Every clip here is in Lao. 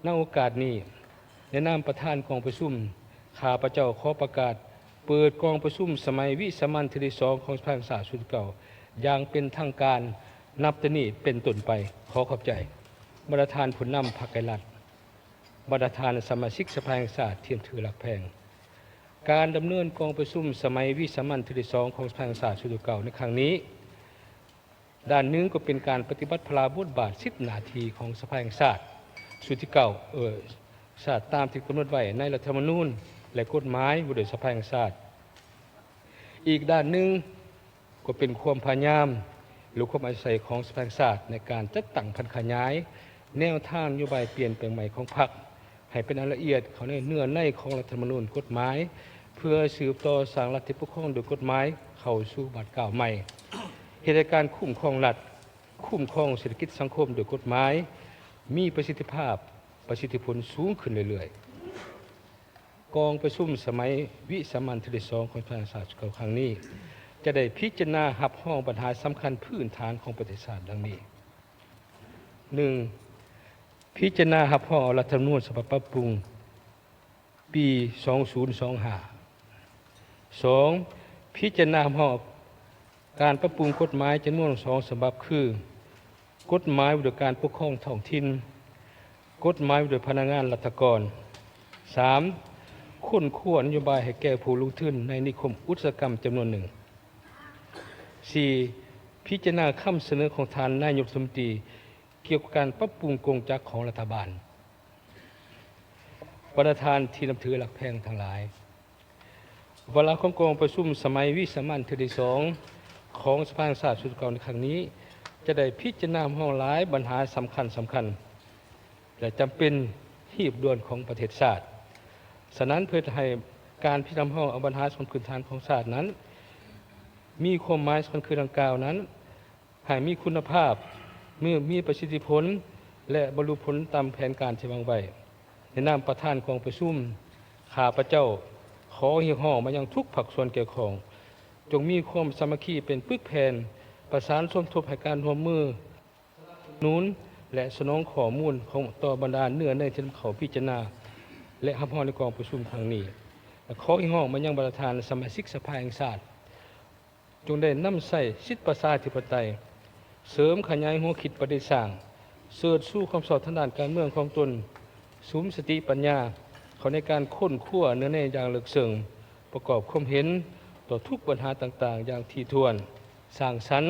ໃນໂອກາດນີ້, ໃນນາມປະທານກອງປະຊຸມ, ຂ້າພະເຈົ້າຂໍປະກາດເປີດກອງປະຊຸມສະໄໝວິສາມັນເທື່ອທີສອງຂອງສະພາແຫ່ງຊາດຊຸດທີເກົ້າ ຢ່າງເປັນທາງການ ນັບແຕ່ນີ້ເປັນຕົ້ນໄປ. ຂໍຂອບໃຈ. ບັນດາທ່ານຜູ້ນຳພັກໄກລັດ, ບັນດາທ່ານສະມາຊິກສະພາແຫ່ງຊາດທີ່ນັບຖືຮັກແພງ, ການດຳເນີນກອງປະຊຸມສະໄໝວິສາມັນເທື່ອທີສອງຂອງສະພາແຫ່ງຊາດຊຸດທີເກົ້າໃນຄັ້ງນີ້ ດ້ານໜຶ່ງກໍເປັນການປະຕິບັດພາລະບົດບາດສິດໜ້າທີ່ຂອງສະພາແຫ່ງຊາດຊຸດທີເກົ້າ ເອີ ຊາດຕາມທີ່ກຳນົດໄວ້ໃນລັດຖະທຳມະນູນ ແລະ ກົດໝາຍວ່າດ້ວຍສະພາແຫ່ງຊາດ. ອີກດ້ານໜຶ່ງກໍເປັນຄວາມພະຍາຍາມ ຫຼື ຄວາມເອົາໃຈໃສ່ຂອງສະພາແຫ່ງຊາດໃນການຈັດຕັ້ງຜັນຂະຫຍາຍແນວທາງນະໂຍບາຍປ່ຽນແປງໃໝ່ຂອງພັກ ໃຫ້ເປັນອັນລະອຽດເຂົ້າໃນເນື້ອໃນຂອງລັດຖະທຳມະນູນ, ກົດໝາຍ ເພື່ອສືບຕໍ່ສ້າງລັດທີ່ປົກຄອງໂດຍກົດໝາຍເຂົ້າສູ່ບາດກ້າວໃໝ່, ເຮັດໃຫ້ການຄຸ້ມຄອງລັດ, ຄຸ້ມຄອງເສດຖະກິດສັງຄົມໂດຍກົດໝາຍ ມີປະສິດທິພາບ, ປະສິດທິຜົນສູງຂຶ້ນເລື້ອຍໆ. ກອງປະຊຸມສະໄໝວິສາມັນເທື່ອທີສອງຂອງສະພາແຫ່ງຊາດຊຸດທີເກົ້າຄັ້ງນີ້ ຈະໄດ້ພິຈາລະນາຮັບຮອງບັນຫາສຳຄັນພື້ນຖານຂອງປະເທດຊາດດັ່ງນີ້. ໜຶ່ງ, ພິຈາລະນາຮັບຮອງເອົາລັດຖະທຳມະນູນສະບັບປັບປຸງປີສອງພັນຊາວຫ້າ. ສອງ, ພິຈາລະນາຮັບຮອງການປັບປຸງກົດໝາຍຈຳນວນສອງສະບັບ ຄື ກົດໝາຍວ່າດ້ວຍການປົກຄອງທ້ອງຖິ່ນ, ກົດໝາຍວ່າດ້ວຍພະນັກງານລັດຖະກອນ. ສາມ, ຄົ້ນຄວ້ານະໂຍບາຍໃຫ້ແກ່ຜູ້ລົງທຶນໃນນິຄົມອຸດສາຫະກຳຈຳນວນໜຶ່ງ. ສີ່, ພິຈາລະນາຄຳສະເໜີຂອງທ່ານນາຍົກລັດຖະມົນຕີ ກ່ຽວກັບການປັບປຸງກົງຈັກຂອງລັດຖະບານ. ບັນດາທ່ານທີ່ນັບຖືຮັກແພງທັງຫຼາຍ, ວາລະຂອງກອງປະຊຸມສະໄໝວິສາມັນເທື່ອທີສອງຂອງສະພາແຫ່ງຊາດຊຸດທີເກົ້າໃນຄັ້ງນີ້ ຈະໄດ້ພິຈາລະນາຮັບຮອງຫຼາຍບັນຫາສຳຄັນໆ ແລະ ຈຳເປັນຮີບດ່ວນຂອງປະເທດຊາດ. ສະນັ້ນ, ເພື່ອເຮັດໃຫ້ການພິຈາລະນາຮັບຮອງເອົາບັນຫາສຳຄັນພື້ນຖານຂອງຊາດນັ້ນ ມີຄວາມໝາຍສຳຄັນຄືດັ່ງກ່າວນັ້ນ, ໃຫ້ມີຄຸນນະພາບ, ມີ ມີປະສິດທິຜົນ ແລະ ບັນລຸຜົນຕາມແຜນການທີ່ວາງໄວ້. ໃນນາມປະທານກອງປະຊຸມ, ຂ້າພະເຈົ້າຂໍຮຽກຮ້ອງມາຍັງທຸກພາກສ່ວນກ່ຽວຂ້ອງ, ຈົ່ງມີຄວາມສາມັກຄີເປັນປຶກແຜ່ນ, ປະສານສົມທົບໃຫ້ການຮ່ວມມື, ສະໜັບສະໜູນ ແລະ ສະໜອງຂໍ້ມູນຂອງ ຕໍ່ບັນດາເນື້ອໃນທີ່ນຳເຂົ້າພິຈາລະນາ ແລະ ຮັບຮອງໃນກອງປະຊຸມຄັ້ງນີ້. ແລະ ຂໍຮຽກຮ້ອງມາຍັງບັນດາທ່ານສະມາຊິກສະພາແຫ່ງຊາດ, ຈົ່ງໄດ້ນຳໃຊ້ສິດປະຊາທິປະໄຕ, ເສີມຂະຫຍາຍຫົວຄິດປະດິດສ້າງ, ເສີດຊູຄວາມຊອບທາງດ້ານການເມືອງຂອງຕົນ, ສຸມສະຕິປັນຍາເຂົ້າໃນການຄົ້ນຄວ້າເນື້ອໃນຢ່າງເລິກເຊິ່ງ, ປະກອບຄວາມເຫັນຕໍ່ທຸກບັນຫາຕ່າງໆຢ່າງຖີ່ຖ້ວນ, ສ້າງສັນ,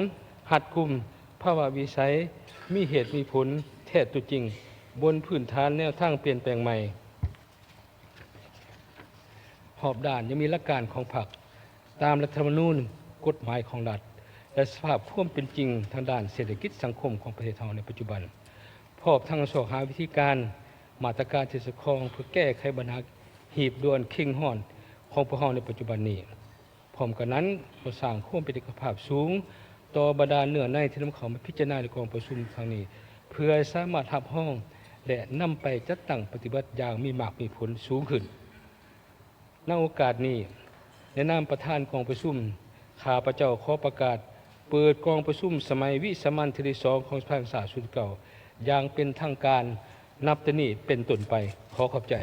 ຮັດກຸມ, ພາວະວິໄສ, ມີເຫດມີຜົນ, ແທ້ຕົວຈິງ, ບົນພື້ນຖານແນວທາງປ່ຽນແປງໃໝ່. ຮອບດ້ານຍັງມີຫຼັກການຂອງພັກ, ຕາມລັດຖະທຳມະນູນ, ກົດໝາຍຂອງລັດ ແລະ ສະພາບຄວາມເປັນຈິງທາງດ້ານເສດຖະກິດສັງຄົມຂອງປະເທດເຮົາໃນປັດຈຸບັນ, ພ້ອມທັງຊອກຫາວິທີການ, ມາດຕະການທີ່ສອດຄ່ອງເພື່ອແກ້ໄຂບັນຫາຮີບດ່ວນເຄັ່ງຮ້ອນຂອງພວກເຮົາໃນປັດຈຸບັນນີ້. ພ້ອມກັນນັ້ນ, ກໍສ້າງຄວາມເປັນເອກະພາບສູງຕໍ່ບັນດາເນື້ອໃນທີ່ນຳເຂົ້າມາພິຈາລະນາໃນກອງປະຊຸມຄັ້ງນີ້, ເພື່ອສາມາດຮັບຮອງ ແລະ ນຳໄປຈັດຕັ້ງປະຕິບັດຢ່າງມີໝາກມີຜົນສູງຂຶ້ນ. ໃນໂອກາດນີ້, ໃນນາມປະທານກອງປະຊຸມ, ຂ້າພະເຈົ້າຂໍປະກາດເປີດກອງປະຊຸມສະໄໝວິສາມັນເທື່ອທີສອງຂອງສະພາແຫ່ງຊາດຊຸດທີເກົ້າ ຢ່າງເປັນທາງການ ນັບແຕ່ນີ້ເປັນຕົ້ນໄປ. ຂໍຂອບໃຈ.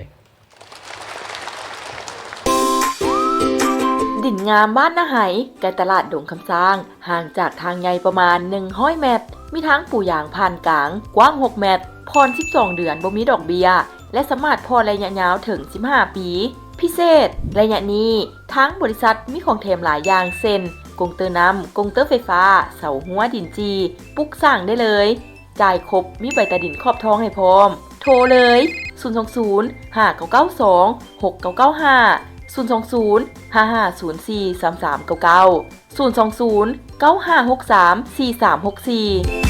ດິນງາມບ້ານນາໄຮ ໃກ້ຕະຫຼາດດົງຄຳຊ້າງ, ຫ່າງຈາກທາງໃຫຍ່ປະມານໜຶ່ງຮ້ອຍແມັດ, ມີທາງປູຢາງຜ່ານກາງ ກວ້າງຫົກແມັດ, ຜ່ອນສິບສອງເດືອນ ບໍ່ມີດອກເບ້ຍ ແລະ ສາມາດຜ່ອນໄລຍະຍາວເຖິງສິບຫ້າປີ. ພິເສດ, ໄລຍະນີ້ ທາງບໍລິສັດມີຂອງແຖມຫຼາຍຢ່າງ ເຊັ່ນ ກົງເຕີນ້ຳ, ກົງເຕີໄຟຟ້າ, ເສົາຮົ້ວດິນຈີ່, ປຸກສ້າງໄດ້ເລີຍ. ຈ່າຍຄົບ, ມີໃບຕາດິນຂອບທອງໃຫ້ພ້ອມ. ໂທເລີຍ ສູນສອງສູນ ຫ້າເກົ້າເກົ້າສອງ ຫົກເກົ້າເກົ້າຫ້າ, ສູນສອງສູນ ຫ້າຫ້າສູນສີ່ ສາມສາມເກົ້າເກົ້າ, ສູນສອງສູນ ເກົ້າຫ້າຫົກສາມ ສີ່ສາມຫົກສີ່.